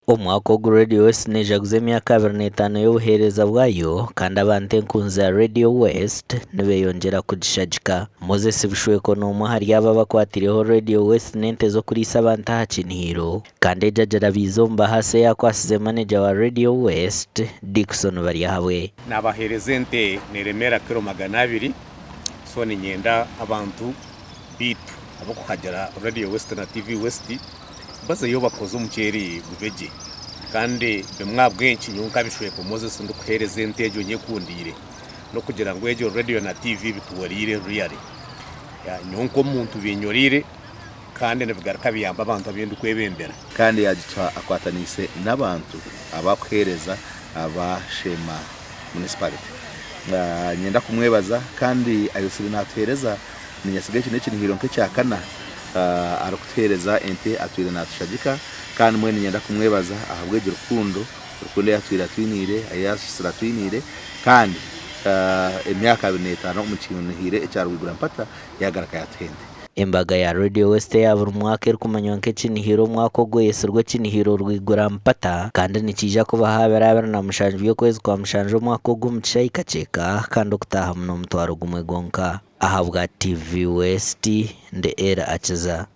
Omwaka ogu Radio West nejaguza emyaka 25 y'obuheereza bwayo kandi abantu enkunzi za Radio West nibeyongyera kugishagika. Moses Bushweko n'omwe ahari abo abakwatireho Radio West n'ente z'okuriisa abantu aha Kinihiro kandi egi agirabiize omu bahaasi ei akwasize maneja wa Radio West, Dickson Baryahabwe. Nabaheereza ente neremeera kiro 200 so niinyenda abantu beitu ab'okuhagira Radio West na TV West bazeyo bakoze omuceeri gube gye. Kandi bimwe ahabw'enki nyowe nka Bishwekwe Moses ndikuheereza ente egyo nyekundiire n'okugira ngu egyo Radio na TV bituhwereire really. Nyowe nk'omuntu binyoreire kandi nibigaruka biyamba abantu abu ndikwebembera. Kandi yaagituha akwataniise n'abantu abakuheereza aba Sheema Municipality. Niinyenda kumwebaza kandi ayotsire naatuheereza, niinyesiga eki n'ekinihiro nk'ekyakana arikutuheereza ente atwire naatushagika kandi mbwenu niinyenda kumwebaza ahabw'egi rukundo, rukundo ei atwire atwiniire, ei ayotsire atwiniire kandi emyaka 25 omu kinihiro ekya Rwigura Mpata yaagaruka yaatuha ente. Embaga ya Radio West eya buri mwaka erikumanywa nk'Ekinihiro omwaka ogu eyetsirwe Ekinihiro Rwigura Mpata kandi nikiija kubaho aha biro 27 by'okwezi kwa mushanju omwaka ogu omu kishaayi Kakyeka kandi okutaahamu n'omutwaro gumwe gwonka. Ahabwa TV West, ndi Elly Akiza.